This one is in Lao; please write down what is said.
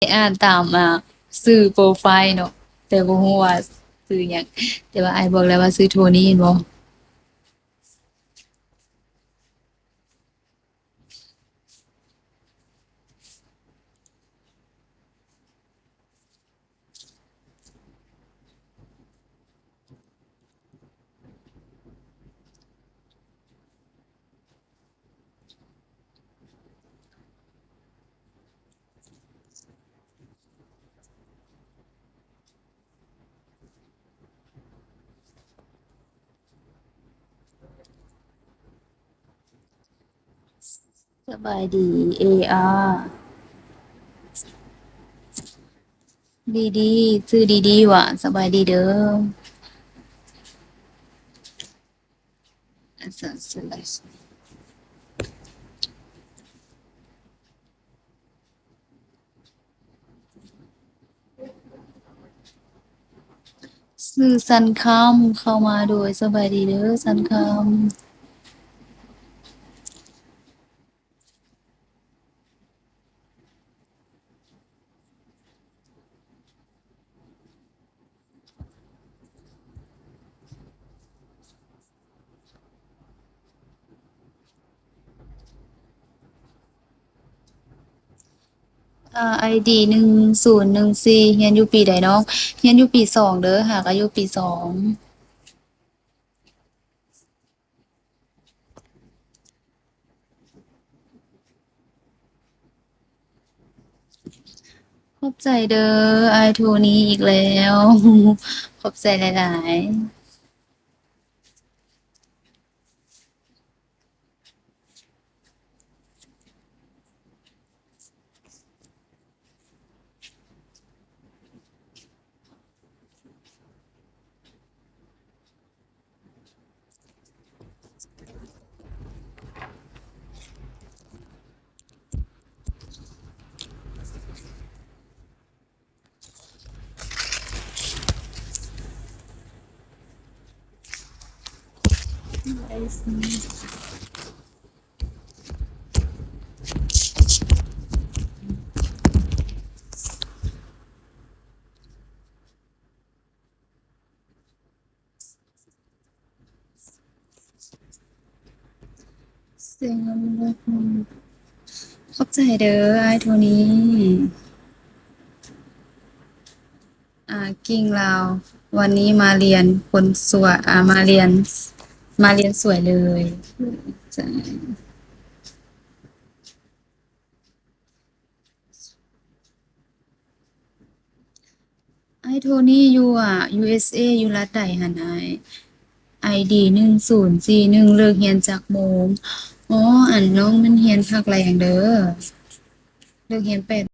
ອ່ານຕາມ ອ່າ ຊື່ໂປຣໄຟເນາະ ແຕ່ບໍ່ຮູ້ວ່າຊື່ຫຍັງ ແຕ່ວ່າອ້າຍບອກແລ້ວວ່າຊື່ໂທນີ້ແມ່ນບໍ່? ສະບາຍດີ ເອອາ ດີດີ ຊື່ດີດີຫວາ? ສະບາຍດີເດີ້. ຊື່ສັນຄຳ ເຂົ້າມາໂດຍ ສະບາຍດີເດີ້ ສັນຄຳ. ອ່າ ໄອດີ ໜຶ່ງສູນໜຶ່ງສີ່ ຮຽນຢູ່ປີໃດນ້ອງ? ຮຽນຢູ່ປີສອງເດີ້ ຫາກະຢູ່ປີສອງ. ຂອບໃຈເດີ້ ອ້າຍໂທນີອີກແລ້ວ ຂອບໃຈຫຼາຍໆ. ຂອບໃຈເດີ້ ອ້າຍໂທນີ. ອ່າ ກິ່ງລາວ ວັນນີ້ມາຮຽນຄົນສວຍ ອ່າ ມາຮຽນ ມາຮຽນສວຍເລີຍ. ອ້າຍໂທນີຢູ່ ອ່າ ຢູເອສເອ ຢູ່ລັດໃດຫັ້ນອ້າຍ? ໄອດີ ໜຶ່ງສູນສີ່ໜຶ່ງ ເລີກຮຽນຈັກໂມງ? ອໍ ອັນ ນ້ອງແມ່ນຮຽນພາກແລງເດີ້ ເລີກຮຽນແປດ